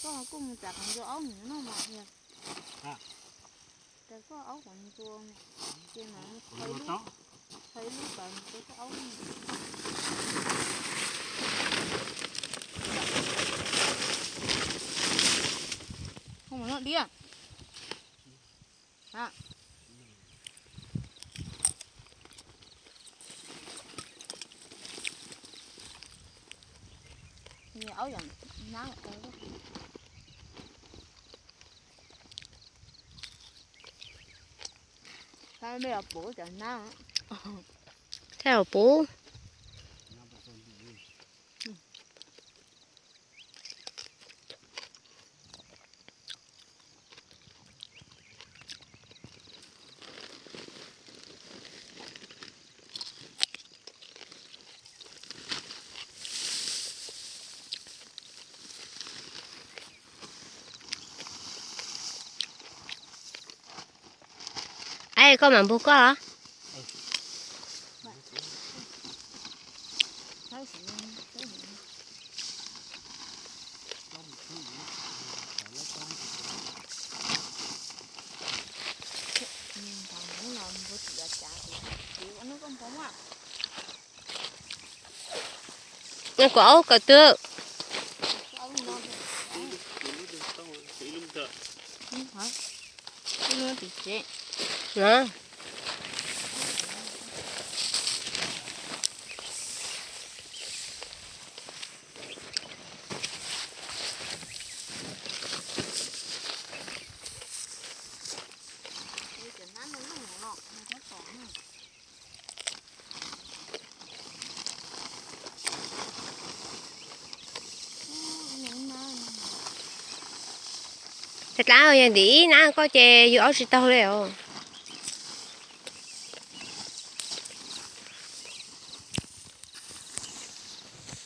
Koj kuj mus tsam qhov ncua aub mus noj mas. Tsam koj aub qhov ncua ces mas qhov ib lub, qhov ib lub pas mus rau koj aub. Koj mus noj diab. Aub yom, nab. Puv cov nab. Thaj puv. Aib, koj mam npog koj los? Nws kuv aub kawm twg? Tag dlaab yog ntim ib nab koj ces yug aub tsis taug li os.